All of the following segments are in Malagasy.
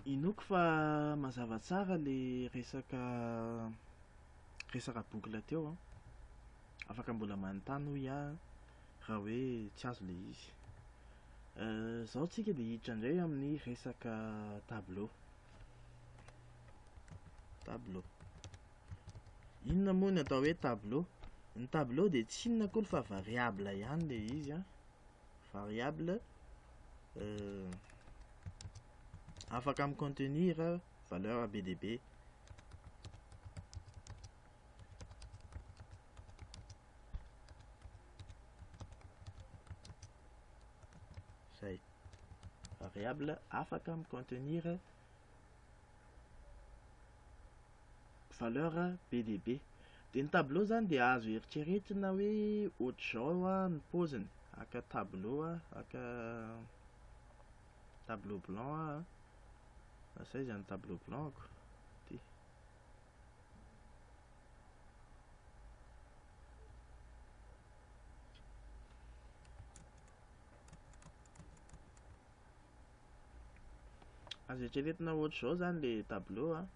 Inoako fa mazava tsara le resaka resaka boucle teo an. Afaka mbola manontany hoy aho raha hoe tsy azo le izy. Zao tsika de hiditra indray amin'ny resaka tableau. Tableau. Inona moa ny atao hoe tableau? Ny tableau dia tsy inona akory fa variable ihany le izy an. Variable afaka mi-contenir valeur be dia be. Zay. Variable afaka mi-contenir valeur be dia be. Dia ny tableau zany dia azo eritreretina hoe ohatr'izao ny paoziny. Haka tableau aho, haka tableau blanc aho an. Lasa aiza ny tableau blanc-ko? Ty. Azo eritreretina ohatr'izao zany le tableau an.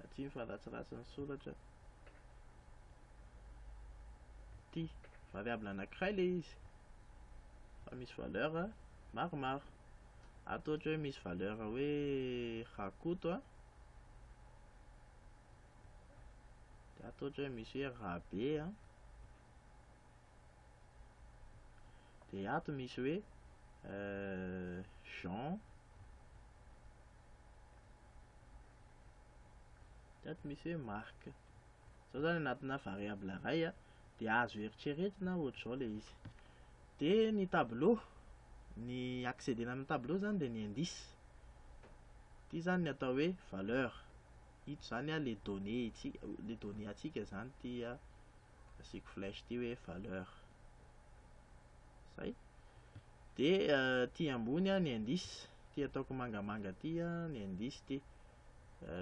Aty fa ratsiratsy ny soratra. Ty variable anankiray le izy fa misy valeur maromaro. Ato ohatra hoe misy valeur hoe Rakoto an. Dia ato ohatra hoe misy hoe Rabe an. Dia ato misy hoe Jean. Dia ato misy hoe Marc. Izao zany anatina variable iray an, dia azo eritreretina ohatr'izao ilay izy. Dia ny tableau, ny accéder-na amin'ny tableau zany dia ny indice. Ity zany ny atao hoe valeur. Ito zany an le données itsika, le données antsika zany ity an. Asiako flèche ity hoe valeur. Zay. Dia aty ambony an ny indice, ity ataoko mangamanga ity an ny indice ity.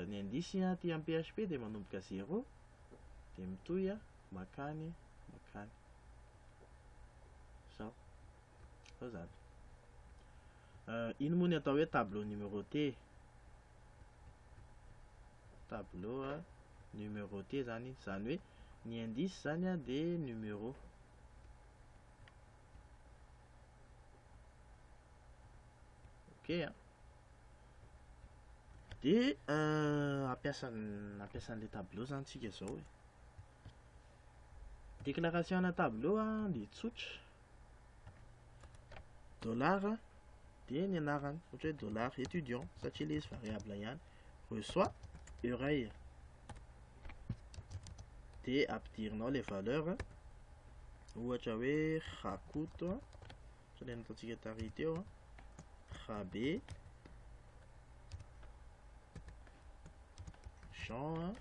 Ny indice aty amin'ny PHP dia manomboka zéro dia mitohy mankany mankany. Zao. Zao zany. Ino moa ny atao hoe tableau numéroté? Tableau numéroté zany, zany hoe ny indice zany an dia numéro. Ok an. Dia hampiasa hampiasa an'ilay tableau zany tsika zao e. Déclaration ana tableau an dia tsotra. Dollar dia ny anarany, ohatra hoe dollar étudiant satria ilay izy variable ihany. Reçoit array. Dia ampidirinao ilay valeur, ohatra hoe Rakoto, ohatra ilay nataontsika tary teo, Rabe, Jean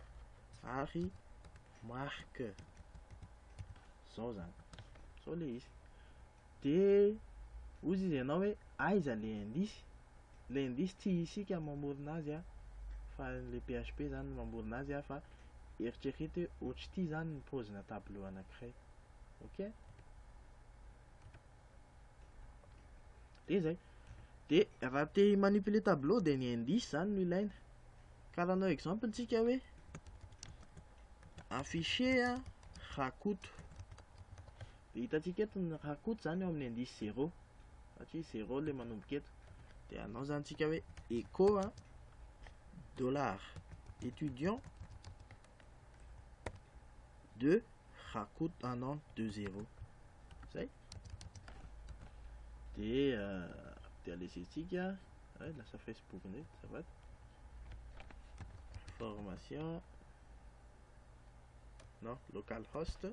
ary Marc. Zao zany. Zao ilay izy. Dia hozy izy ianao hoe aiza ilay indice? Ilay indice tsy isika mamorona azy an, fa ilay PHP zany no mamorona azy an, fa eritrereto hoe ohatr'ity zany ny paozina tableau anankiray. Ok? Dia zay. Dia raha te hi-manipuler tableau dia ny indice zany no ilaina. Ka raha hanao exemple tsika hoe afficher Rakoto. Dia hitantsika eto ny Rakoto zany eo amin'ny indice zéro satria zéro ilay manomboka eto. Dia hanao zany tsika hoe echo dollar étudiant de Rakoto, ah non, de zéro. Zay. Dia dia alaizentsika, ay lasa Facebook indray, azafady. Formation non, localhost.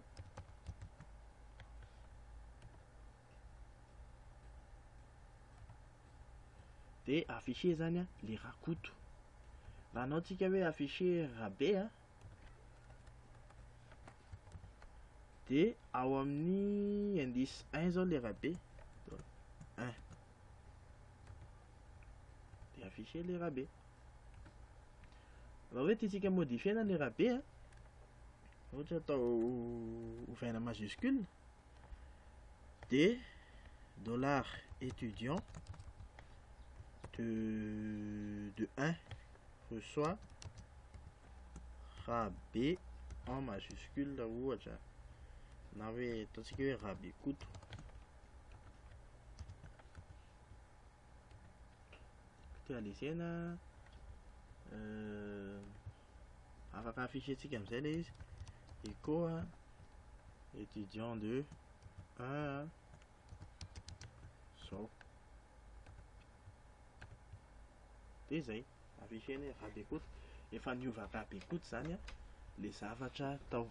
Dia afficher zany an le Rakoto. Raha hanao tsika hoe afficher Rabe an, dia ao amin'ny indice 1 zao le Rabe, 1. Dia afficher le Rabe. Raha hoe tiantsika modifier-na le Rabe an, ohatra atao ovaina majuscule, dia dollar étudiant de 1 reçoit Rabe en majuscule ohatra, na hoe ataontsika hoe Rabekoto. Actualisena, afaka afficher-tsika amin'izay ilay izy. Echo étudiant de 1 zao. Dia izay, afficher-ny hoe Rabekoto. Efa niova Rabekoto izany ilay zavatra tao.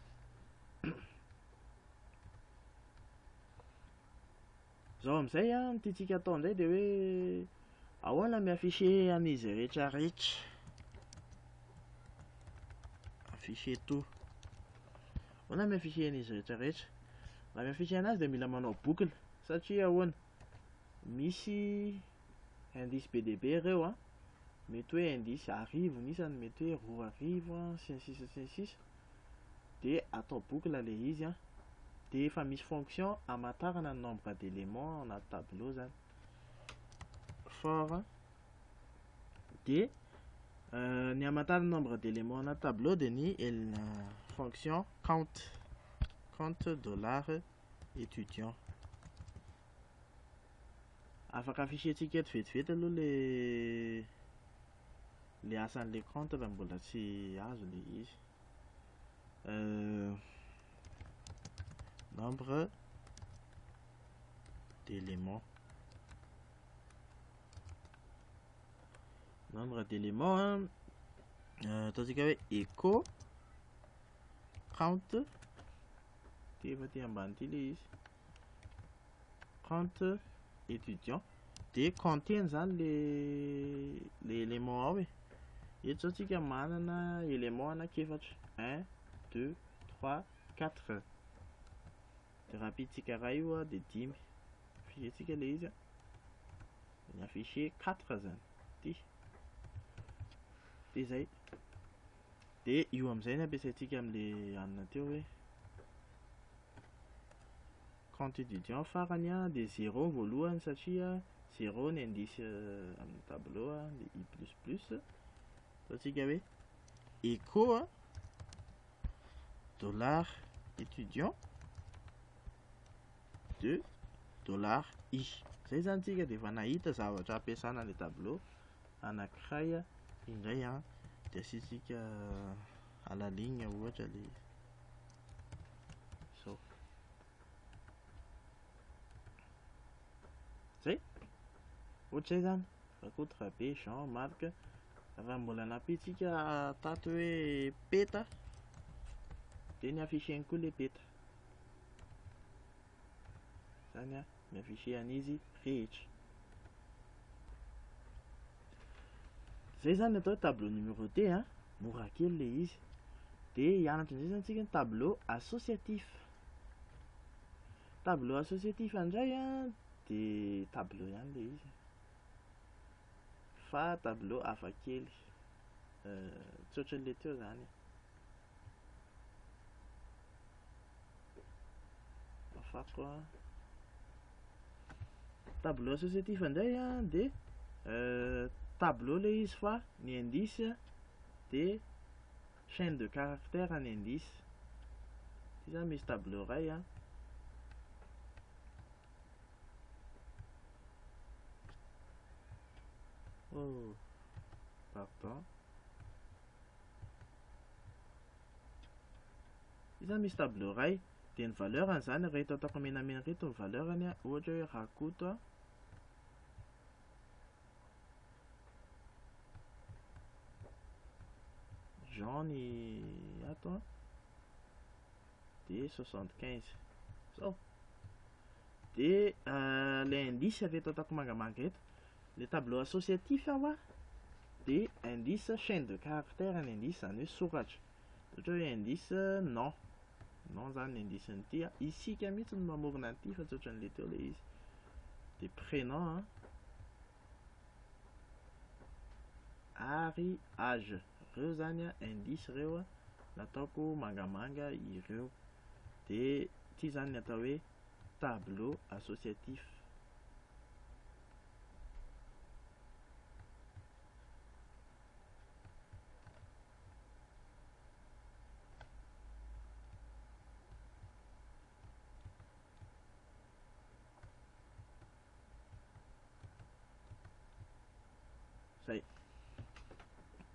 Zao amin'izay ny tiantsika atao indray dia hoe ahoana mi-afficher an'izy rehetra rehetra. Afficher tout. Ahoana mi-afficher an'izy rehetra rehetra. Raha mi-afficher anazy dia mila manao boucle satria ahoana? Misy indice be dia be ireo an. Mety hoe indice 1000 ny isany, mety hoe 2000 an, sy ny sisa sy ny sisa. Dia atao boucle ilay izy an. Dia efa misy fonction hamantarana ny nombre d'éléments anaty tableau zany. For dia ny hamantarana ny nombre d'éléments anaty tableau dia ny fonction count, count dollar étudiant. Afaka afficher-tsika eto vetivety aloha le asan'le compte raha mbola tsy azo le izy. Nombre d'éléments. Nombre d'éléments, hein. Ataontsika hoe echo count, ty efa ty ambany ty le izy, count étudiant, de compteny zany le élément ao e. Eto zao tsika manana élément anankiefatra, 1, 2, 3, 4. De raha ampiditsika iray io a, de dimy. Afficher-tsika le izy a, ny afficher 4 zany ty. De zay. De io amin'izay ny ampiasaintsika amin'le anona teo hoe compte étudiant farany a, de 0 voalohany satria 0 ny indice amin'ny tableau a, de i plus plus. Ataontsika hoe echo a dollar étudiant de dollar i. Zay zany tsika de efa nahita zavatra ampiasana le tableau anankiray indray a, de asiantsika à la ligne ohatra le izy. Zao. Zay. Ohatr'izay zany. Rakoto, Rabe, Jean, Marc. Raha mbola nampitsika tato hoe peta, de ny afficher-ny koa le peta. Zany a, mi-afficher an'izy rehetra. Zay zany atao hoe tableau numéroté a, mora kely le izy. De hianatra indray zany tsika ny tableau associatif. Tableau associatif indray a, de tableau ihany le izy. Fa tableau hafa kely. Tsy ohatran'le teo zany. Afako a. Tableau associatif indray a, de tableau le izy fa ny indice de chaîne de caractère ny indice. Ty zany misy tableau iray a. Oh, pardon. Ty zany misy tableau iray, de ny valeur-ny zany reto ataoko menamena reto ny valeur-ny a, ohatra hoe Rakoto a. Jean ny ato a, de 75. Zao. De le indice reto ataoko mangamanga eto, le tableau associatif aho a, de indice chaîne de caractère ny indice, zany hoe soratra. Ohatra hoe indice nom. Nom zany ny indice n'ity a, isika mihitsy no mamorona an'ity fa tsy ohatran'le teo le izy. De prénom a, ary âge. Reo zany a indice reo a, nataoko mangamanga ireo. De ty zany ny atao hoe tableau associatif. Zay.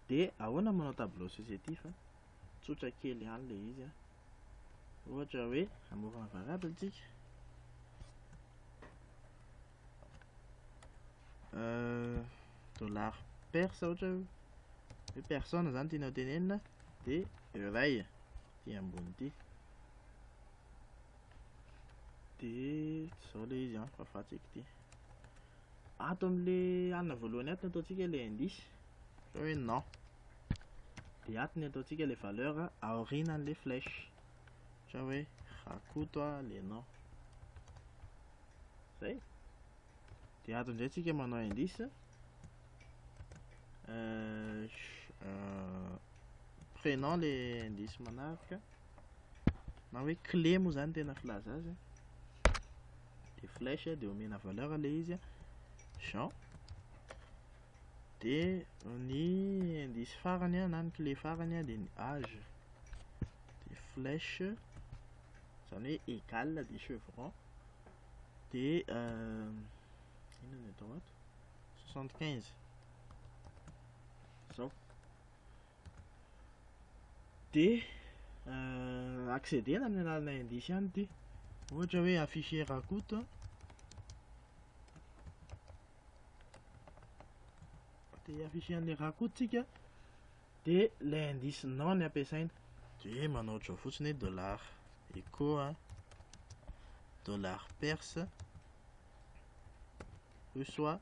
Dia ahoana manao tableau associatif a? Tsotra kely ihany ilay izy a. Ohatra hoe hamorona variable tsika. Dollar perse ohatra hoe personne zany tiana ho tenenina, dia iray ity ambony ity. Dia zao ilay izy a, fafatsika ity. Ato amin'ilay anina voalohany ato no ataontsika ilay indice, ohatra hoe nom. Dia ato no ataontsika ilay valeur aorianan'ilay flèche, ohatra hoe Rakoto a ilay nom. Zay. Dia ato indray tsika manao indice, prénom ilay indice manaraka, na hoe clé moa zany tena filaza azy. Dia flèche dia omena valeur ilay izy Jean. Dia ny indice farany na ny clé farany dia ny âge. Dia flèche zany hoe égal dia chevron. Dia inona no atao ato? 75. Zao. Dia accéder-na amin'ny alalan'ny indice ihany ity. Ohatra hoe afficher Rakoto. Dia afficher an'ilay Rakoto tsika. Dia ilay indice nom ny ampiasaina. Dia manao ohatr'izao fotsiny hoe dollar echo a, dollar perse reçoit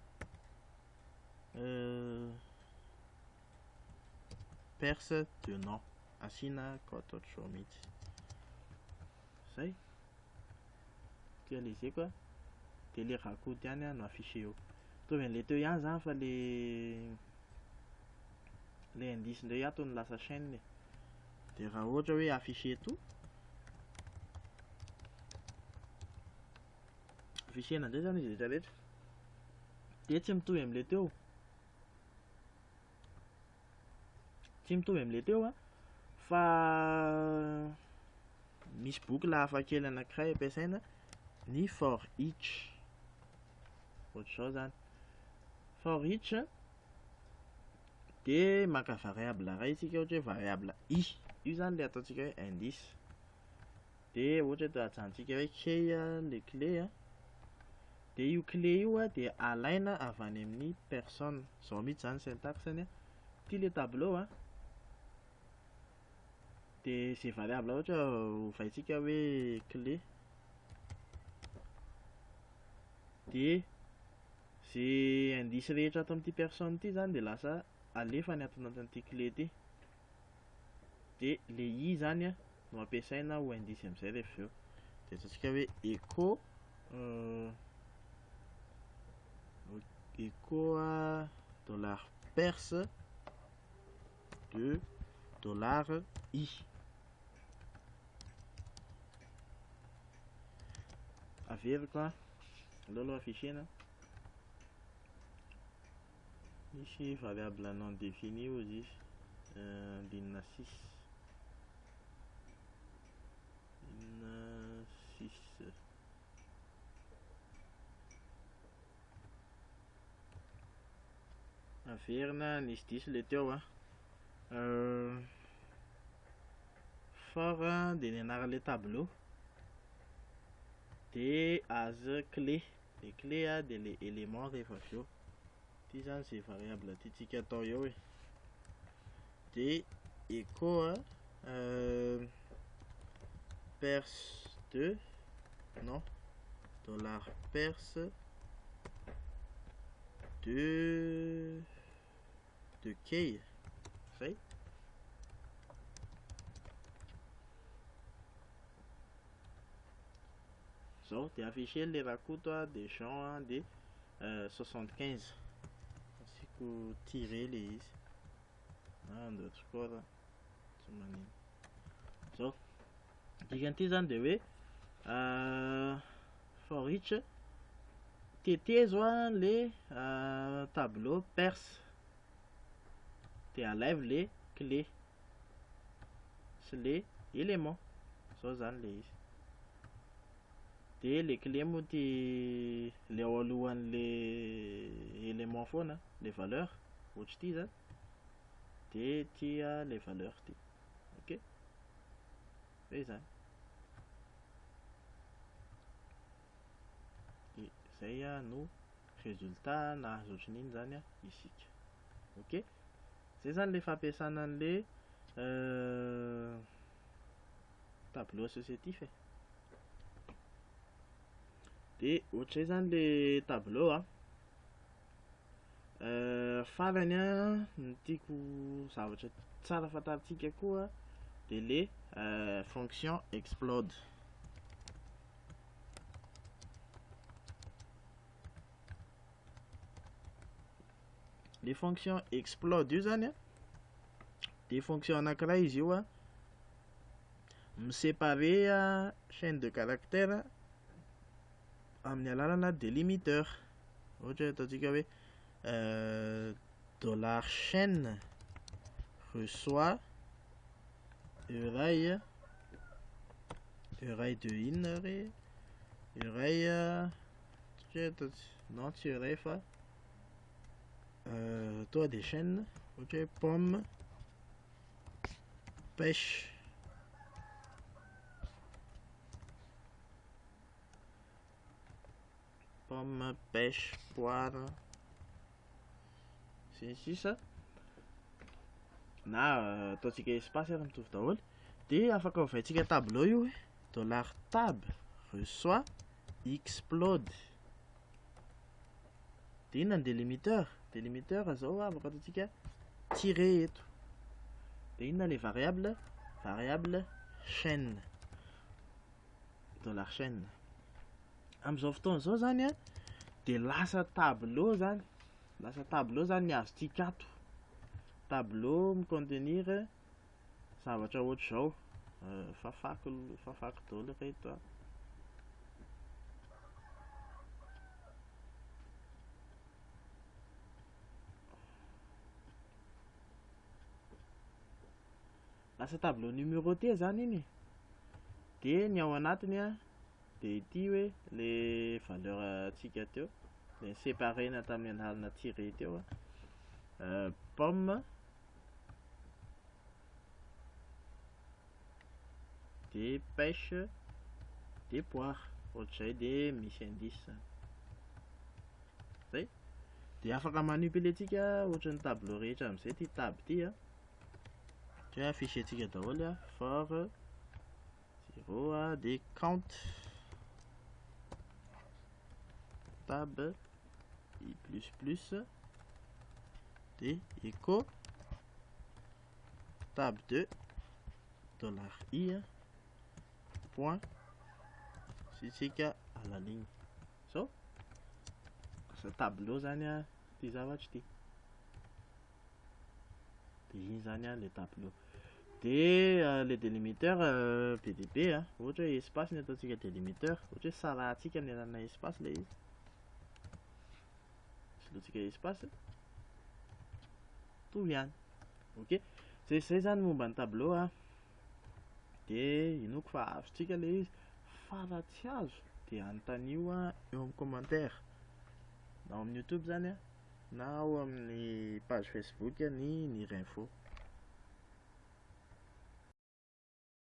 perse de nom. Asiana quote ohatr'izao mihitsy. Zay. Actualiser quoi. Dia ilay Rakoto ihany no affiché eo. Mitovy an'ilay teo ihany zany fa le indice indray ato no lasa chaîne. Dia raha ohatra hoe affiché tout, affiché-na indray zany izy rehetra rehetra. Dia tsy mitovy amin'ilay teo. Tsy mitovy amin'ilay teo a, fa misy boucle hafa kely anankiray ampiasaina, ny for each. Ohatr'izao zany. For each dia maka variable iray isika, ohatra hoe variable i. Io zany ilay ataontsika hoe indice. Dia ohatra hoe ajanontsika hoe key le clé a. Dia io clé io a dia alaina avy any amin'ny personne. Zao mihitsy zany syntaxe-ny a. Ity le tableau a. Dia izay variable ohatra ovaintsika hoe clé. Dia izay indice rehetra ato amin'ity personne ity zany dia lasa alefany ato anatin'ity clé ity. Dia le i zany a no ampiasaina ho indice amin'izay rehefa avy eo. Dia ataontsika hoe echo dollar perse de dollar i. Averiko a, aleo aloha afficher-na. Misy variable non définie hozy izy, ligne 6. Ligne 6. Averina nisy diso le teo a. For dia ny anaran'ilay tableau. Dia as clé. Le clé a dia le élément rehefa avy eo. Ity zany izay variable tiantsika atao eo e. Dia echo a, perse de non dollar perse de key. Zay. Zao dia affiché le Rakoto a, dia Jean a, dia 75. Asiako tiret le izy. Na underscore tsy manino. Zao. Dikan'ity zany dia hoe for each tetezo a le tableau perse. Dia alaivo le clé sy le élément. Zao zany le izy. Dia le clé moa ty le ao alohan'le élément foana, le valeur. ohatr'ity zany, de ty a le valeur ty. Ok, zay zany. De zay a no résultat nahazo ohatran'iny zany a isika. Ok, zay zany le fampiasana an'le tableau associatif e. De ohatr'izay zany le tableau a. Farany a, ny tiako zavatra tsara fantarintsika koa de le fonction explode. Le fonction explode io zany a de fonction anankiray izy io a, miséparer a chaîne de caractère amin'ny alalana délimiteur. Ohatra hoe ataontsika hoe dollar chaîne reçoit array, array de inona re, array ohatra hoe ataontsika, non tsy array fa tonga de chaîne, ohatra hoe pomme, pêche. Pomme, pêche, poire, sy ny sisa. Na ataontsika espace ary mitovy daholo. De afaka ovaintsika tableau io hoe dollar tab reçoit explode. De inona ny délimiteur? Délimiteur zao afaka ataontsika tiret eto. De inona le variable? Variable chaîne, dollar chaîne. Amin'izao fotoana izao zany a de lasa tableau zany, lasa tableau zany ny azontsika ato. Tableau micontenir zavatra ohatr'izao. Fafako, fafako daholo reto a. Lasa tableau numéroté zany iny. De ny ao anatiny a de ity hoe le valeur antsika teo, le séparena tamin'ny alalana tiret teo a. Pomme, de pêche, de poire, ohatr'izay de misy indice zany. Zay. De afaka manipuler-tsika ohatran'ny tableau rehetra amin'izay ty tab ty a. Ohatra hoe afficher-tsika daholo a, for 0 a, de count tab i plus plus de echo tab 2 dollar i a, point sitsika à la ligne. Zao lasa tableau zany a ty zavatra ty. De iny zany a le tableau. De le délimiteur be dia be a, ohatra hoe espace ny ataontsika délimiteur, ohatra hoe sarahantsika amin'ny alalana espace le izy. Solointsika espace, mitovy ihany. Ok, zay zay zany momba ny tableau a. De inoako fa azontsika le izy, fa raha tsy azo de anontanio a eo amin'ny commentaire, na ao amin'ny YouTube zany a, na ao amin'ny page Facebook ny Nirinfo.